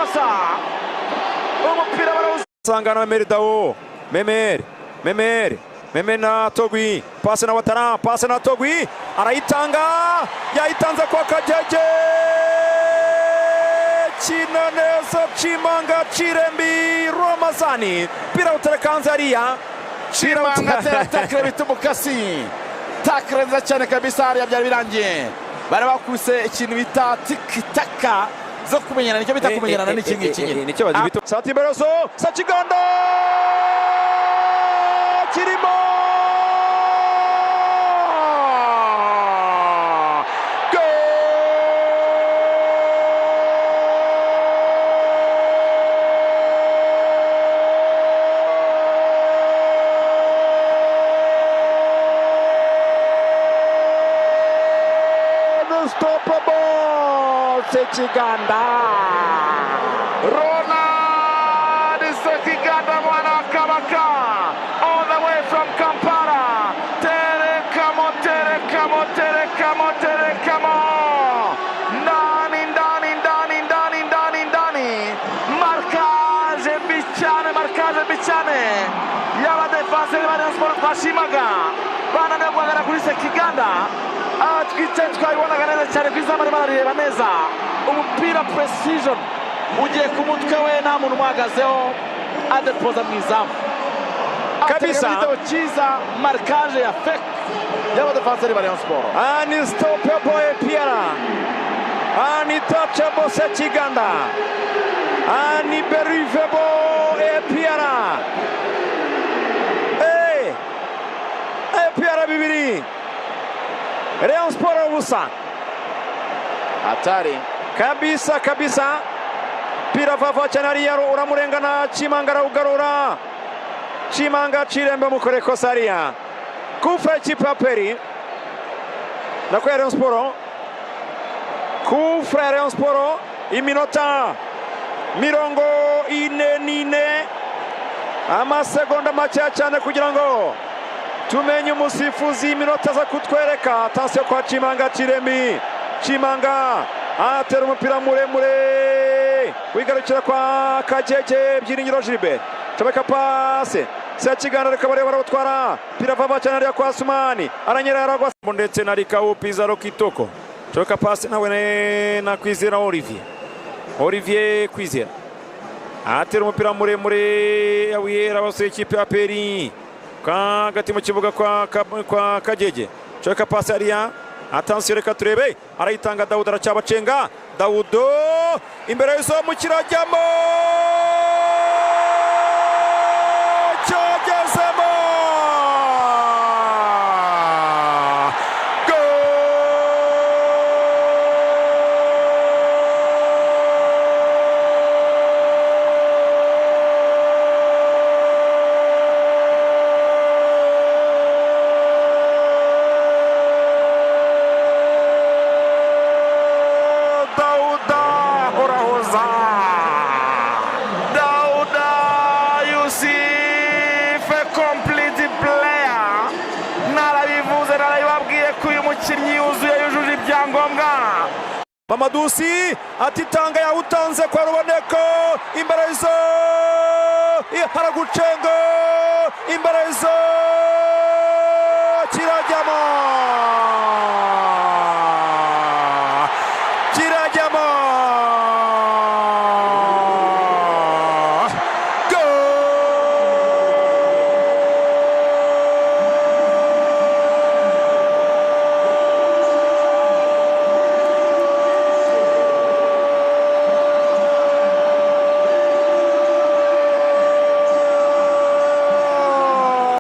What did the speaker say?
Ikosa, umupira barawusanga na Memeri Dao, Memeri, Memeri, Memeri na Togwi, pase na Watara, pase na Togwi, arayitanga, yayitanze kwa Kagege, kina neza Chimanga Chirembi Ramazani, mpira utereka hanze hariya. Chimanga atera tackle bita umukasi, tackle nziza cyane kabisa. Hariya byari birangiye, bari bakubise ikintu bita tiki taka zo kumenyana, nicyo bita kumenyerana n'iki ngiki nyine. Nicyo bagibita. Sati Beroso, Sakiganda kirimo. Goal! Unstoppable Sekiganda. Ronald Sekiganda, mwana wa Kabaka, all the way from Kampala. Terekamo, terekamo, terekamo, terekamo, ndani, ndani, ndani, ndani, ndani, ndani. Marquage mbi cyane, marquage mbi cyane y'abadefanseri ba Rayon Sport twashimaga, bananiwe guhagarara kuri Sekiganda. Aha twicaye twabibonaga neza cyane ku izamu, arimo arareba neza umupira, precision ugiye ku mutwe we, nta muntu umuhagazeho, adepoza mu izamu. Kabisa. Atereka igitego cyiza, marquage ya fake y'abadefanseri ba Rayon Sport. Unstoppable APR. Untouchable Sekiganda. Unbelievable APR. Hey! APR 2, Rayon Sport 0. Hatari. Kabisa kabisa. Pira vava cyane hariya, uramurengana Chimanga, arawugarura Chimanga Chirembe, mukore kosa hariya. Kufa ikipe ya APR, nako ya Rayon Sport, kufra ya Rayon Sport. Iminota 44, amasegonda makeya cyane kugira ngo tumenye umusifuzi iminota aza kutwereka. Attention kwa Chimanga Chirembi, Chimanga atera umupira muremure wigarukira kwa Kagege Byiringiro Gilbert, comeka pase Sekiganda, reka bareba, barawutwara pira vava cyane hariya kwa Sumani, aranyera, yaragwa ndetse na Rikau Pizarro Kitoko, comeka pase nawe na Kwizera Olivier, Olivier Kwizera atera umupira muremure, awihera abasore ikipe ya APR hagati mu kibuga kwa Kagege, comeka pase hariya. Attention, reka turebe, arayitanga Dawuda, aracyabacenga Dawudo, imbere y'izamu kirajyamo, cyagezemo. Goal! Dawuda Horahoza. Dauda Yusuf, complete player. Narabivuze, narabibabwiye ko uyu mukinnyi yuzuye, yujuje ibyangombwa. Mamadusi ati tanga, yawutanze kwa Ruboneko, imbere y'izo haragucenga, imbere y'izo.